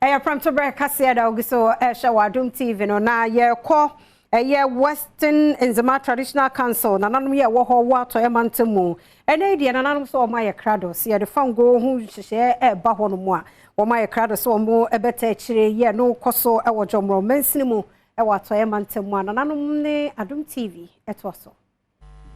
Ɛyɛ Prɛmtoberɛ kaseɛ da ogu so ɛhyɛ wɔ Adom TV no na yɛkɔ ɛyɛ Western Nzema Traditional Council nananom yɛ ɛwɔ hɔ wɔ Atɔeɛ mantam mu. Ɛnɛ yi deɛ nananom sɛ wɔn ayɛ krado sɛ yɛde fango ho nhyehyɛeɛ ɛreba hɔ nom a, wɔn ayɛ krado sɛ wɔn ɛbɛta akyire yɛ no kɔ so ɛwɔ Jɔmorɔ mansini mu ɛwɔ Atɔeɛ mantam mu a nananom ne Adom TV ɛtoa so.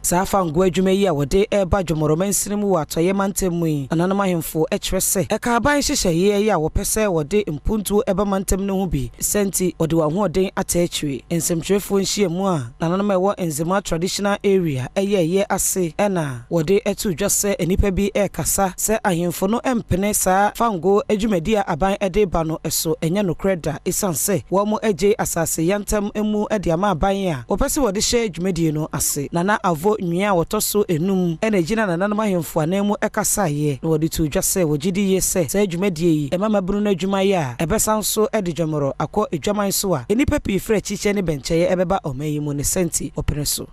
Saa fango adwuma yi a wɔde reba Jomoro mansini mu wɔ Atɔeɛ mantam mu yi, nananom ahemfo kyerɛ sɛ ɛka aban nhyehyɛeɛ yi a wɔpɛ sɛ wɔde mpuntuo ba mantam no ho bi, sɛ nti wɔde wɔn ahoɔden ata akyire. Nsɛmtwerɛfoɔ nhyiamu a nananom a ɛwɔ Nzema Traditional Area yɛeɛ ase na wɔde too dwa sɛ nnipa bi rekasa sɛ ahemfo no mpene saa fango dwumadi a aban de reba no so, ɛnyɛ nokorɛ da esiane sɛ wɔagye asase yantam mu de ama aban a wɔpɛ sɛ wɔde hyɛ dwumadie no ase. Nana Avo Nwia a wɔtɔ so enum na egyina nananom ahemfo ananmu kasaeɛ, na wɔde too dwa sɛ wɔgye di yie sɛ saa dwumadie yi ma mmabunu no adwuma yɛ a ɛbɛsan nso de dwamorɔ akɔ adwaman so a nnipa pii firi akyikyɛ ne bɛnkyɛeɛ ɛbɛba ɔman yi mu ne sɛ nti wɔpene so.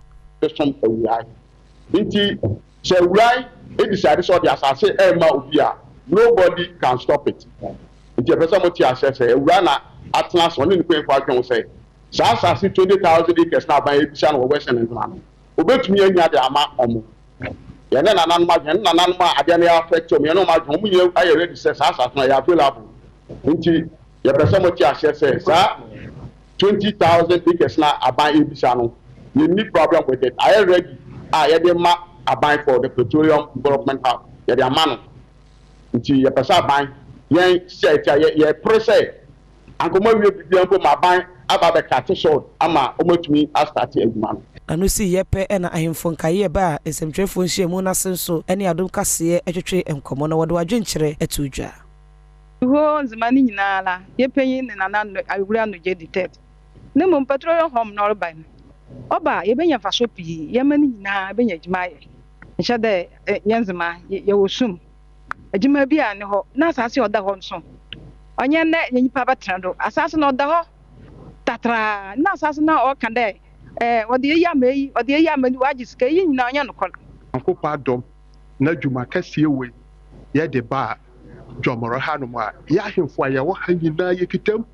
Som awurae. Nti sɛ awurae decide sɛ ɔde asase rema obi a, nobody can stop it. Nti yɛpɛ sɛ mote aseɛ sɛ awura na atena ase, ɔne ne mpanyinfoɔ adwene ho sɛ saa asase 20,000 acres no a aban abisa no wɔ Western Nzema no, obetumi anya de ama wɔn. Yɛne nananom adwene, yɛne nananom a adeɛ no yɛ affect wɔn, yɛne wɔn adwene, wɔn nyinaa ayɛ ready sɛ saa asase no ɛyɛ available. Nti yɛpɛ sɛ mote aseɛ sɛ saa 20,000 acres no a aban rebisa no, yɛnni problem with it. Ayɛ ready a yɛde ma aban for the petroleum development hub, yɛde ama no. Nti yɛpɛ sɛ aban, yɛn sɛ ɛte a, yɛpere sɛ anka wɔn awie biribiara mpo ma aban aba abɛcut short ama wɔatumi astart adwuma no. Ano siiɛ pɛ na ahemfo nkaeɛ baa nsɛmtwerɛfoɔ nhyiamu no ase nso ne Adom Kaseɛ twetwee nkɔmmɔ na wɔde wɔn adwenkyerɛ too dwa. Hɔ ndzema no nyinara, yɛ panyin ne nana no awura no gye di third. Na mbom petroleum hɔm na ɔreba no, ɔba a yɛbɛnya mfaso pii, yɛma no nyinaa bɛnya adwuma ayɛ. Nhyɛ dɛ yɛn ndzema yɛwɔ sum, adwuma bi a ne hɔ, na asaase a ɔda hɔ nso, ɔnyɛ ndɛ na nyimpa bɛtena do. Asaase no ɔda hɔ tatraa, na asaase no a ɔka dɛ wɔde eyi ama eyi, wɔde eyi ama eyi, wɔagye sika, iyi nyinaa ɔnyɛ nokwar. Nyankopɔn adom na dwuma kɛseɛ wei yɛde baa Dwɔmɔrɔ hanom a, yɛ ahemfo a yɛwɔ ha nyinaa yɛkita mu.